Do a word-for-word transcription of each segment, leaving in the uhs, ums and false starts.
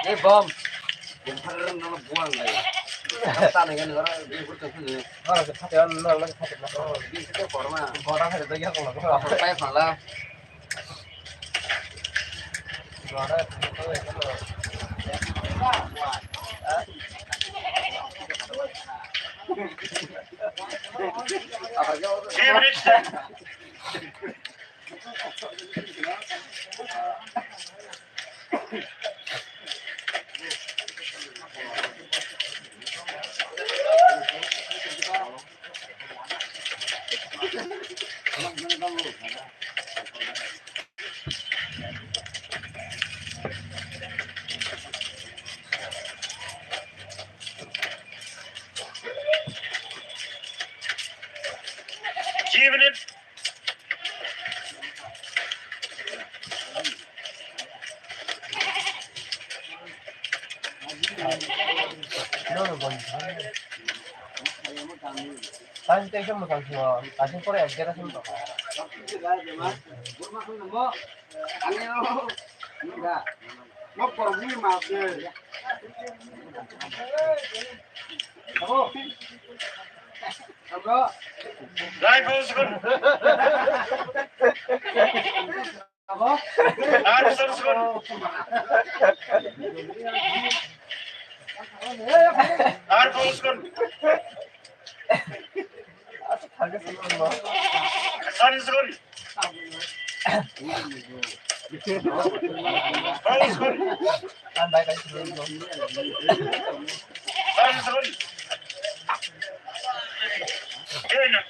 Eh, bom. Bom parang nono buang dai. Tani kan orang di burto sini. Ora ke thate an nang nang thate na. Oh, di situ korma. Gora thate to ya ko. Apa pai phala. Gora thate to ya ko. Apa ke? Tang tei khe mwchang sio, tang pore ek jera song tong. Rifle sukun. Armstrong sukun. Armstrong sukun. Sorry, sorry. Sorry, sorry. Kena.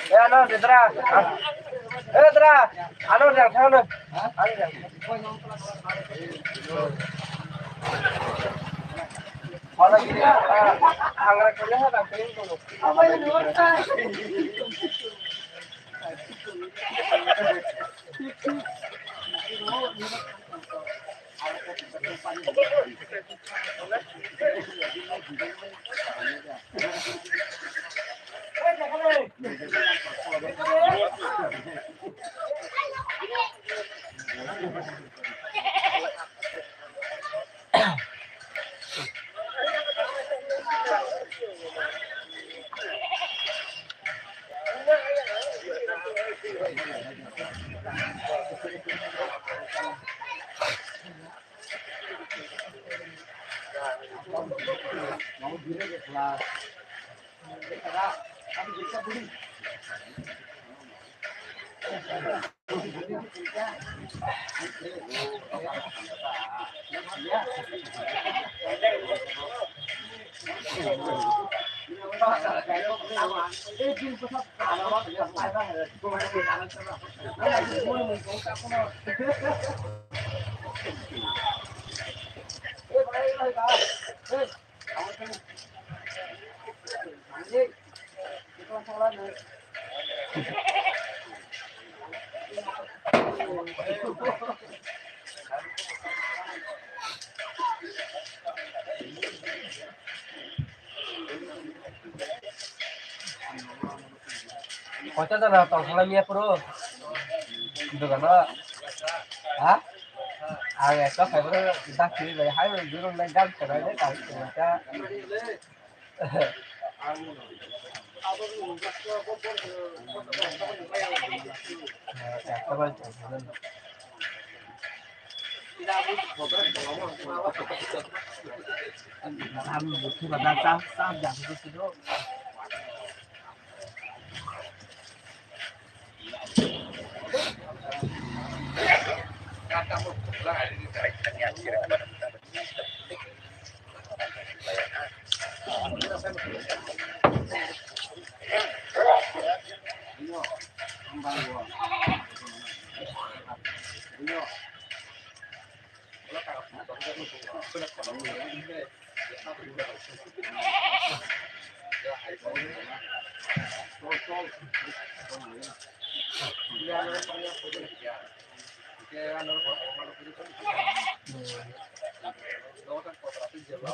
Eh, ano, ditra. Eh, ditra. Ano, yang sana. Ano, yang. Mana gini, ah, anggrek punya, ah, anggrek punya. Koita jana tong thangla miya phuru dogano, ha? Ang ekta phaibo dak chiri bai hai bai jurung nai gam chonai nai tang chonai ta.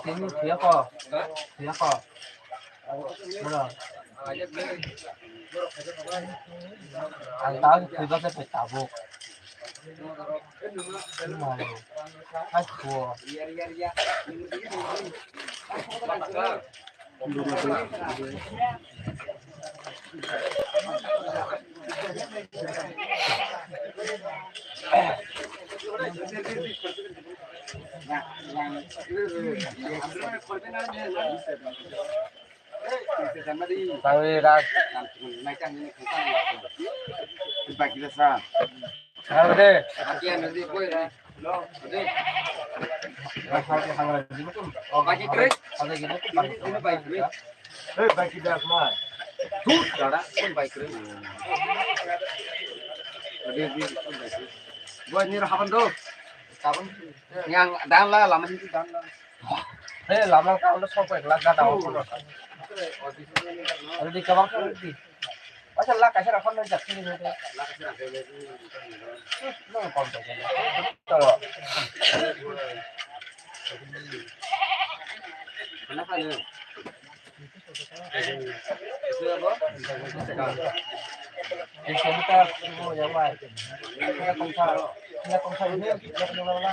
Tini thuya ko, thuya ko. Mano. Ang tao thuiba se pe tabuk. Mano. Hai thuo. Tangwi rak. Baki da sa. Hello de. Baki kre. Baki kre. Hey, baki da ma. Tu dada, kon baki kre. Ade di kon baki kre. Bo ni haban do. Yang dan la lama ni dan la. Hey, lama ka ulo sok ek lakh gada. Ade di kabang ko di. Masa lakh kaisa rok phano jak sini ni. Lakh kaisa rok phano jak sini ni. No, kom to. To. Mana ka ni? Ini kita, oh, yang lain. Ini kongsa, ini kongsa ini, ini kongsa.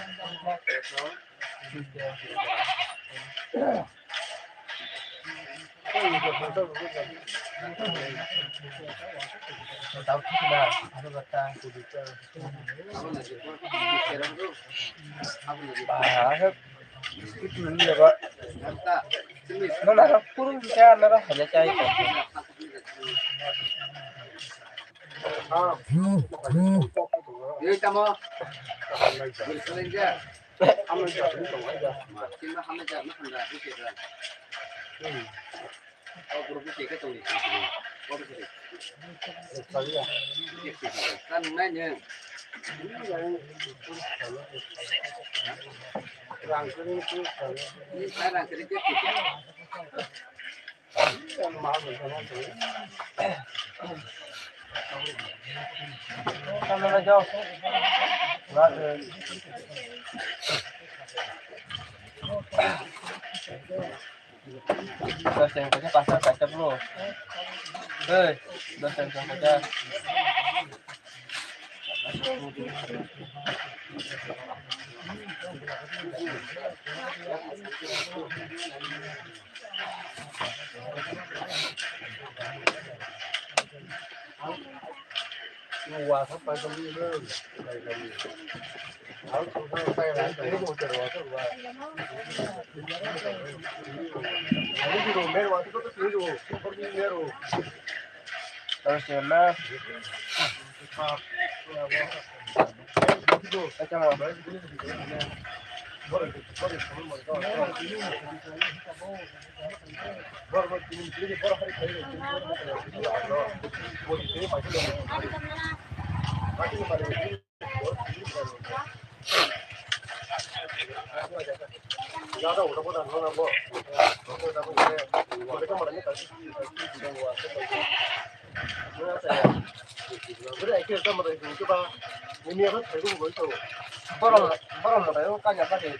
Nana kurung kaya nara hanya cai. Ei tamo. Hamya jak, hamya jak, hamya jak. Dos yang kerja pasar kaca bro. Hei, dos yang kerja. Borok, borok no bai o kanya kanya.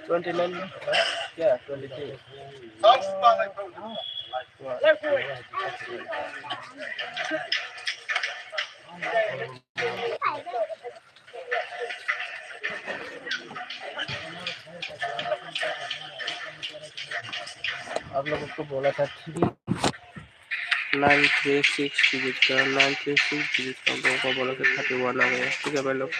Twenty nine, yeah, twenty three. Nine three six digit ka, nine three six digit ka, bo bola ke thirty one age, thik age, lok.